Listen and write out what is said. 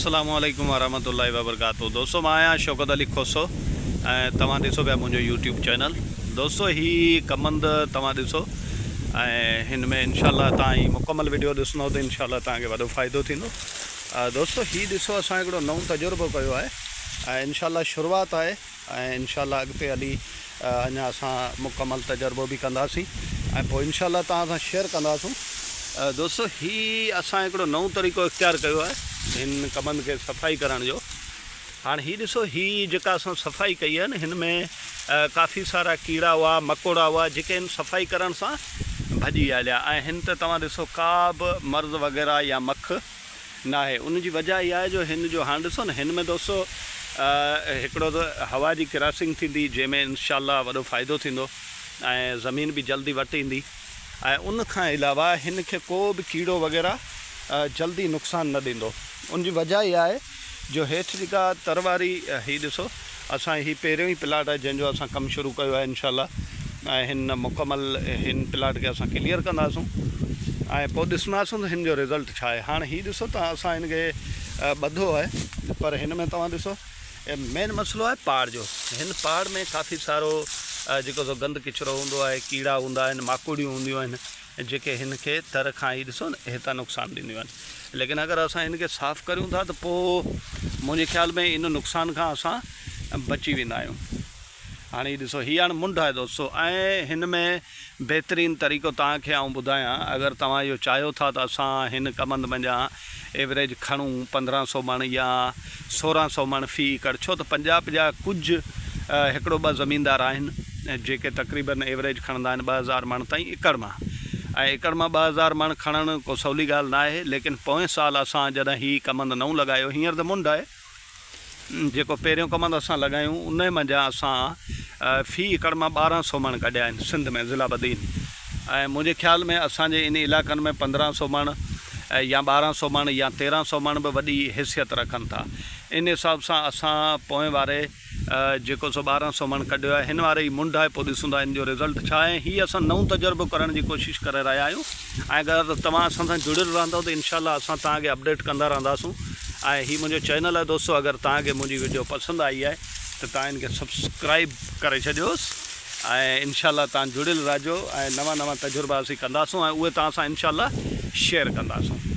السلام عليڪم ورحمة الله وبرڪاته دوستو مان آهيان شوڪت علي کوسو ۽ توهان ڏسو پيا منهنجو يوٽيوب چينل دوستو هي ڪمند توهان ڏسو ۽ هن ۾ انشاء الله توهان هي مڪمل وڊيو ڏسندو ته انشاء الله توهان کي وڏو فائدو ٿيندو دوستو هي ڏسو اسان هڪڙو نئون تجربو ڪيو آهي ۽ انشاء الله شروعات آهي ۽ انشاء الله اڳتي هلي اڃا اسان مڪمل تجربو به ڪنداسين ۽ پوء انشاء الله توهان سان شيئر ڪنداسون. دوستو هي اسان هڪڙو نئون طريقو اختيار ڪيو آهي هن ڪمند کي صفائي ڪرڻ جو. هاڻ هي ڏسو هي جيڪا اسان صفائي ڪئي آهي نه هن ۾ ڪافي سارا ڪيڙا هئا مڪوڙا هئا جيڪي هن صفائي ڪرڻ سان ڀڄي هليا ۽ هن تي توهان ڏسو ڪا به مرض وغيره يا مک ناهي ان جي وجه اها آهي جو هن جو هاڻ ڏسو نه هن ۾ دوستو هڪڙو ته هوا جي ڪراسنگ ٿيندي جنهن ۾ انشاء الله وڏو فائدو ٿيندو ۽ زمين به جلدي وٽ ايندي ۽ ان کان علاوه هن کي ڪو به ڪيڙو وغيره جلدي نقصان نه ڏيندو ان جي وجه اها آهي جو هيٺ جيڪا تر واري هي ڏسو اسان هي پهريون ئي پلاٽ آهي جنهن جو اسان ڪم شروع ڪيو آهي انشاء الله ۽ هن مڪمل هن پلاٽ کي اسان ڪليئر ڪنداسون ۽ پوء ڏسنداسون ته هن جو رزلٽ ڇا آهي هاڻ هي ڏسو ته اسان هن کي ٻڌو آهي پر هن ۾ توهان ڏسو مين مسئلو آهي پاڙ جو هن پاڙ ۾ ڪافي سارو جيڪو سو گند ڪچرو هوندو آهي ڪيڙا هوندا آهن ماڪوڙيون هونديون آهن جيڪي هن کي تر کان ئي ڏسو نه هتان نقصان ڏينديون آهن ليڪن اگر اسان هن کي صاف ڪريون ٿا ته پوء منهنجي خيال ۾ ان نقصان کان اسان بچي ويندا آهيون هاڻي هي ڏسو هي هاڻي منڍ آهي دوستو ۽ هن ۾ بهترين طريقو توهان کي آئون ٻڌايان اگر توهان اهو چاهيو ٿا ته اسان هن ڪمند منجهان ايوريج کڻون 15 سو مڻ يا 16 سو مڻ في ايڪڙ ڇو ته پنجاب جا ڪجهه هڪڙو ٻه زميندار آهن جيڪي تقريبن ايوريج کڻندا آهن 2000 مڻ تائين ايڪڙ مان ۽ ايڪڙ مان 2000 مڻ کڻڻ ڪو سولي ڳالهه نه آهي ليڪن پوئين سال اسان جڏهن هي ڪمند نئون لڳايو هينئر ته منڍ آهي جيڪو پهريون ڪمند اسان لڳايون انهي منجهان اسان في ايڪڙ مان 1200 مڻ ڪڍيا آهن سنڌ ۾ ضلع بدين ۽ منهنجي خيال ۾ اسان جي ان علائقن ۾ 1500 مڻ يا 1200 مڻ يا 1300 مڻ به وڏي حيثيت رکن ٿا ان حساب سان اسان پوئين واري جيڪو سو 1200 مڻ ڪڍيو آهي هن واري هي منڍ آهي پوء ڏسون ٿا ان جو رزلٽ ڇا آهي هي اسان نئون تجربو ڪرڻ جي ڪوشش ڪري رهيا آهيون ۽ اگر توهان اسان سان جڙيل رهندو ته انشاء الله اسان توهان کي اپڊيٽ ڪندا رهنداسون ۽ هي منهنجو چينل آهي دوستو اگر توهان کي منهنجي وڊيو پسند آئي آهي ته توهان ان کي سبسڪرائب ڪري ڇڏيوس ۽ انشاء الله توهان جڙيل رهجو ۽ نوان نوان تجربا اسين ڪنداسون ۽ اهي توهان سان انشاء الله شيئر ڪنداسون.